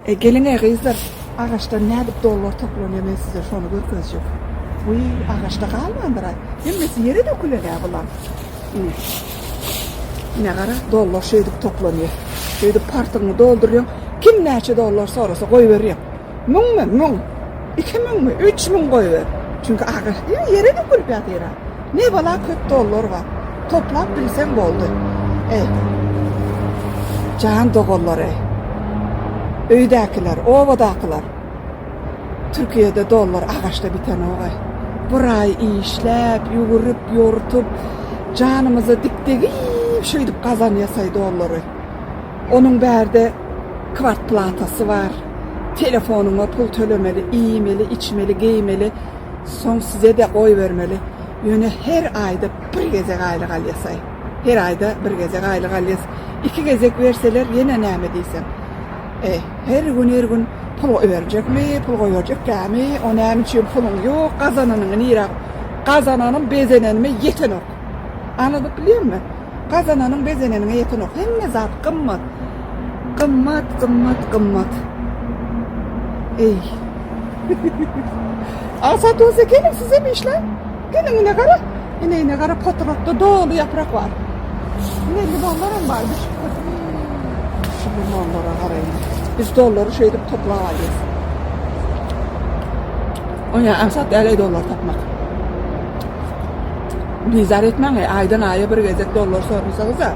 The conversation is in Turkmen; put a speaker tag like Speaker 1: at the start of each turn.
Speaker 1: E geliň-eý gyzlar, agaçdan nädip dollar toplanýar men size şony görkezjek. Wiý, agaçda galmandyr-aý. Hemmesi ýere dökülen-ä bular. Ine. Ine gara, dollar şeýdip toplanýar. Şeýdip partygyňy doldurýaň. Kim näçe dollar sorasa goýberýäň. Müňmi? Müň. Iki müňmi? 3000 goýber. Çünki agaç ýere dökülip ýatyr-a. Ne bala köp dollar bar. Toplap bilseň boldy. Eý. Jan doganlar eý. Öýdäkiler, obadakylar. Türkiýede dollar agaçda bitenok-aý. Bir aý işläp, ýüwürip, ýortup, janymyza dik degip şeýdip gazanýasaý dollary. Onuň bärde kwartplatasy bar. Telefonyňa pul tölemeli, iýmeli, içmeli, geýmeli. Soň size-de goýbermeli. Ýöne her aýda bir gezek aýlyk alýasaý. Her aýda bir gezek aýlyk alýas. Iki gezek berseler ýene näme diýseň. E, her gün her gün pul goýberjekmi, pul goýberjekkämi, o näme üçin puluň ýok, gazananyňy nirä gazananym bezenenime ýetenok. Aňladyp bilýäňmi? Gazananyň bezeneniňe ýetenok. Hemme zat gymmat. Gymmat, gymmat, gymmat. Eý. Aňsat bolsa geliň sizem işläň. Geliň ine gara. Ine ine gara potrakda doly ýaprak bar. Ine limonlaram bar. Şu limonlara garaýyn. Biz dollary şeýdip toplap alýas. Oňa aňsat däl dollar tapmak. Bizar etmäň, aýdan aýa bir gezek dollar sormasaňyz-a.